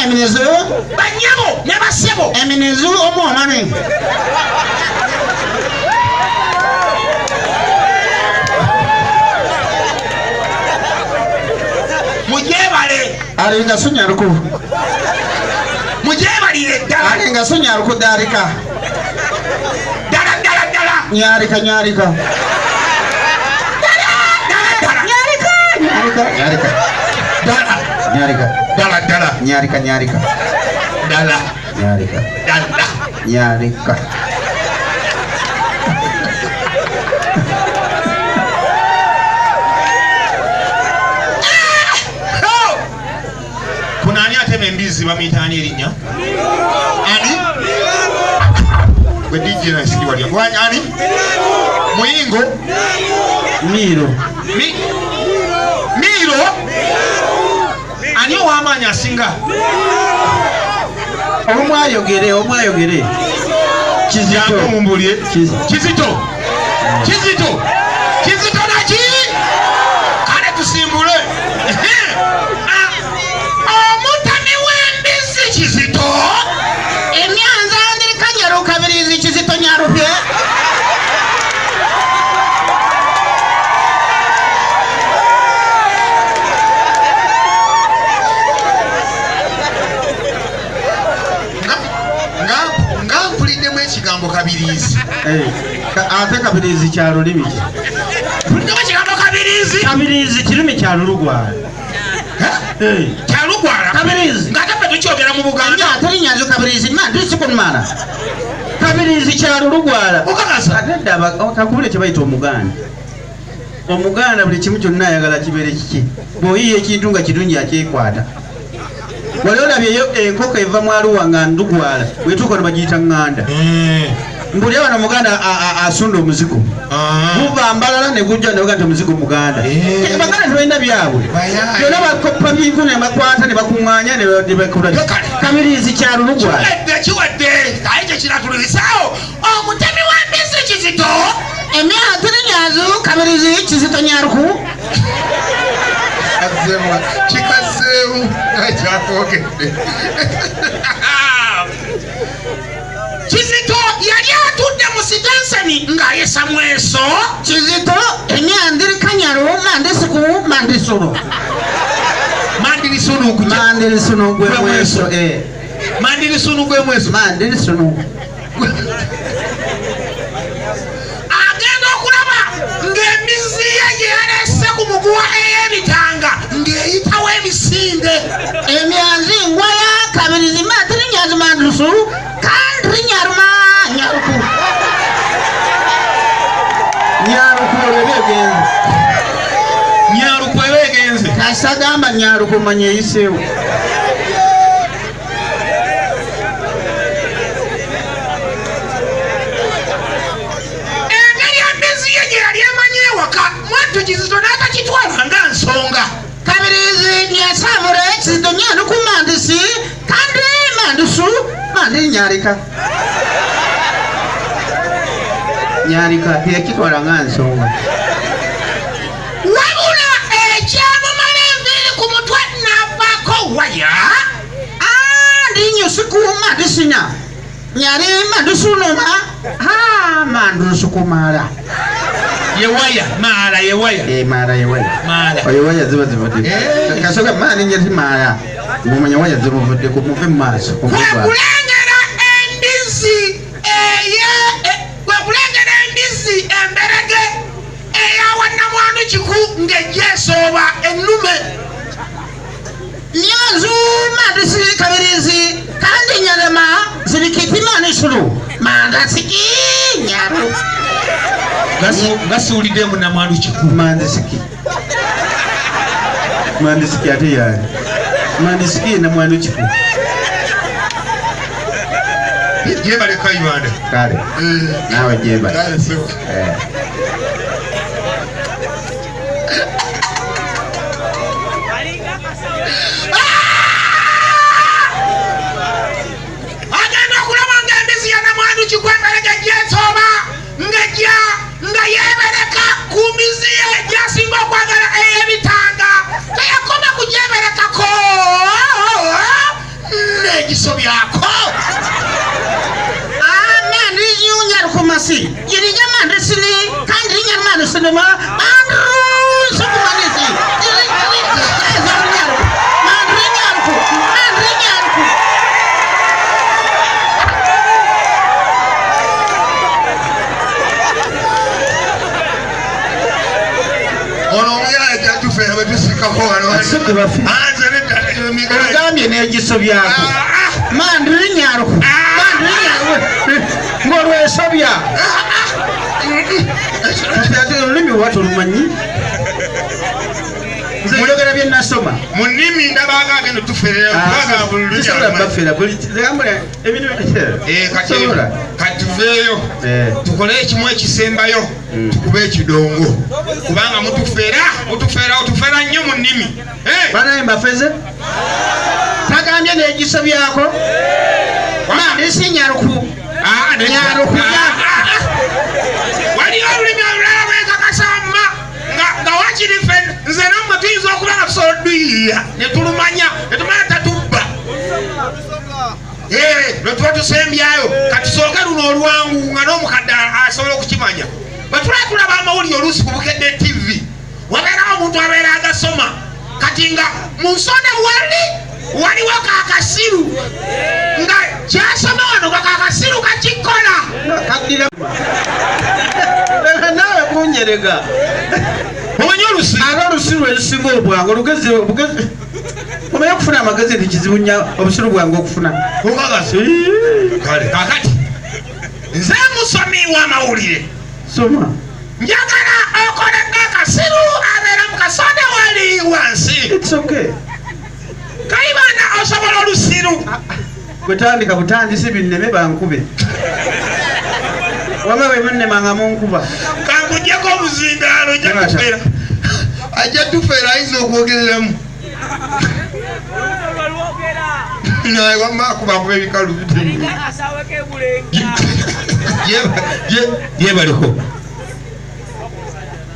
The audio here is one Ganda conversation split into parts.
Eminezu. Banyabo ne basebo. Eminezu omwomane. Mujebale. Alinga sunyaruku. Mujebalire ddala. Alinga sunyaruku darika. Ddala ddala ddala. Nyarika nyarika. Ddala ddala ddala. Nyarika nyarika nyarika. Ddala. Nyarika. Ddala ddala. Nyarika nyarika. Ddala. Nyarika. Ddala. Nyarika. Kuno ani atema embizzi bamuyita ani erinnya? Ani? Gwe DJ nasiki walya. Wani ani? Muyingo? Miro. Mi Miro? Ani ow'amaanyi asinga? Omu ayogere, omu ayogere. Kizito. Jangu mumbulye. Kizito. Kizito. Kizito. Kizito naki? Kale tusimbule. Omutami w'embizzi Kizito. Emyanza ndirika nyarukabirizi Kizito nyarupye. Nga mpuliddemu ekigambo kabiriizi. Ate kabiriizi kya lulimi ki? Mpuliddemu ekigambo kabiriizi. Kabiriizi kirimi kya lulugwala. Kya lugwala. Kabiriizi. Ng'ate ffe tukyogera mu Buganda. Ate linyazo kabiriizi ma ndisikunmala. Kabiriizi kya lulugwala. Okakasa? Ate dda kakubule kye bayita Omuganda. Omuganda buli kimu kyonna ayagala kibeere kiki. Bw'oyiiya ekintu nga kirungi akyekwata. Wali olabyeyo enkoko eva mu Arua nga ndugwala, bw'etuuka wano bagiyita ŋŋanda. Mbulira wano Omuganda asunda omuzigo. Guva Mbalala ne gujja ne baga nti omuzigo Muganda. Abaganda tebalina byabwe. Byonna bakoppa bintu ne bakwata ne bakuŋŋaanya ne bakola. Kabiriizi kya lulugwala. Kiwedde, kiwedde. Aye kye kinatululisaawo. Omutemi w'embizzi Kizito. Emyaka nyazu kabirizi Kizito nyaruku. Kikazeemu kyakwogedde. Kizito yali atudde mu sitenseni ng'ayesa mweso. Kizito emyandiri kanyaru mandisiku mandisulu. Mandirisunu kuja. Mandirisunu gwe mweso. Mandirisunu gwe mweso. Mandirisunu. Agenda okulaba ng'embizzi ye gye yalese ku muguwa ey'ebitanga ng'eyitawo emisinde. Emyanzi ngwaya kabirizi matiri nyazi mandusu kandiri nyaruma nyaruku. Nyaruku olwo egenze. Nyaruku eba egenze. Kasagamba nyaruku manya eyiseewo. Engeri embizzi ye gye yali emanyi ewaka mwattu Kizito n'atakitwala nga nsonga. Kabirizi nyasabure Kizito nyanuku mandisi kandi mandusu mandi nyarika. Nyarika teyakitwala nga nsonga. Wabula ekyamumala enviiri ku mutwe n'avaako waya. Ndi nyusiku mandisinya. Nyari mandusunuma. Mandusukumala. Yewaya, maala yewaya. Maala yewaya. Maala. Oyo waya ziba zivudde. Kasoka maani nyati maala. Ngumanya waya zimuvudde ku muve mu maaso. Kwe kulengera embizzi eye, kwe kulengera embizzi emberege eya wannamwandu Kiku ng'ejja esooba ennume. Nyanzu mandisi kabirizi kandi nyarema zibikiti manisulu mandasiki nyaru. Gasiwulidde mu namwandu Kiku. Mandisiki. Mandisiki ate yaani. Mandisiki namwandu Kiku. Jebale Kayibanda. Kale. Nawe jebale. Kale so. Agenda okulaba ng'embizzi ya namwandu Kiku emberege gy'esooba ng'ejja nga yeebereka ku mbizi ye gy'asinga okwagala ey'ebitanga. Teyakoma kugyeberekako n'egisobyako. Mandrinyunyarkumasi yirinya mandrisini kandrinyarmanisinima mandrusukumanisi mandrinyarku mandrinyarku. Ono omuyala jatufera bwe tusikako wano. Aseke bafe. Anze nedda emigala. Ogambye n'egisobyako mandrinyarku mandrinyarku ng'olwesobya kati ate olulimi oba tolumanyi, nze njogera bye nasoma. Mu nnimi ndabaga agenda otuferera kubanga buli lulimi Sisobola alumanyi. bafera buli gambula ebintu. Eh, kati Sobola. kati tuveeyo tukole ekimu ekisembayo, tukube ekidongo kubanga mutufera, mutufera, otufera nnyo mu nnimi. Eh, Banaye mbafeze tagambye n'egisobyako mandisi nyaruku ah, nyaruku. Ah, ah, ah. Waliyo olulimi olulala lwekakasa wamma nga wakiri ffe nze nammwe tuyinza okuba nga tusobola oduyiiya ne tulumanya ne tumanya tatubba. Eh, lwe tuba tusembyayo katusooke luno olwangu nga n'omukadde asobola okukimanya. Bwe tulaba tulaba amawulire oluusi ku Bukedde TV, wabeerawo omuntu abeera agasoma, kati nga mu nsonda wali waliwo kakasiru nga kyasoma wano nga kakasiru kakikola. Kaddira naawe kunyerega. Omanyi olusi Ate olusiru lwelusinga obwangu olugezi obugezi omanyi okufuna amagezi nti kizibu nnyo obusiru bwange okufuna. Okakasi. Kale kakati nze musomi w'amawulire. Soma. Njagala okole ng'akasiru abeera mu kasonda wali wansi. It's okay. Kayibanda, osobola olusiru? Bwetandika butandisi binneme bankube wama bwe munnema nga munkuba. Kankugyeko obuzindaalo, ojja kufera. Ajja tufera, ayinza okwogereramu naye wamma akubakuba ebikalu. Yebaliko,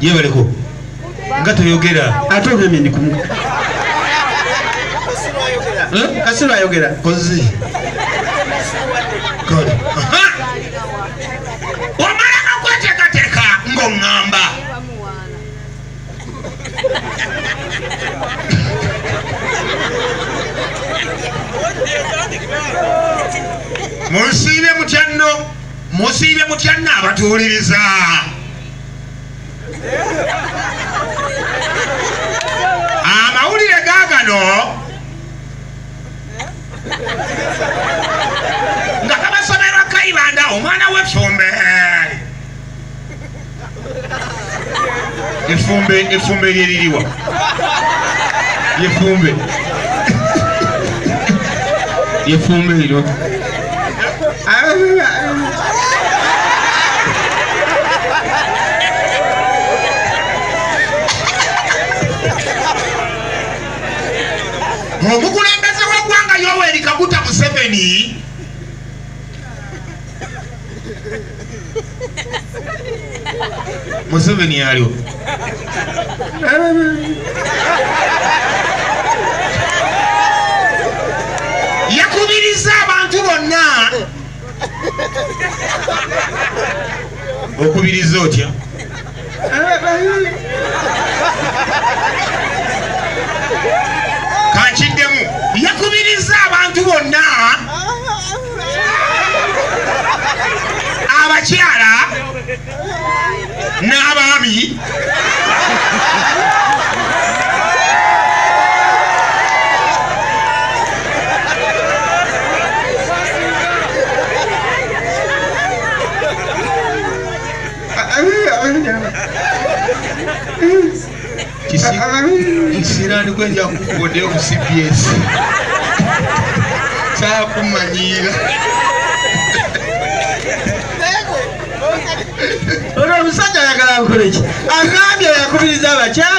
yebaliko nga toyogera. Ate ogambye ndi kumu kasiru ayogera. Kozi. Kale. Omala kakweteekateeka ng'oŋŋamba. Musiibye mutya nno, musiibye mutya nno abatuwuliriza? Amawulire gaagano nga gabasomerwa Kayibanda omwana w'effumbe. Effumbe, effumbe lyeririwa? Lyeffumbe, lyeffumbe liro. Omukulembeze w'eggwanga Yoweri Kaguta Museveni Museveni aliwo yakubiriza abantu bonna. Okubiriza otya? Kankiddemu, yakubiriza abantu bonna, abakyala n'abaami, Kisirani kwenja kukodeo ku CBS saakumanyiira. Olwo omusajja ayagala nkoleki? Agambye yakubiriza abakyala.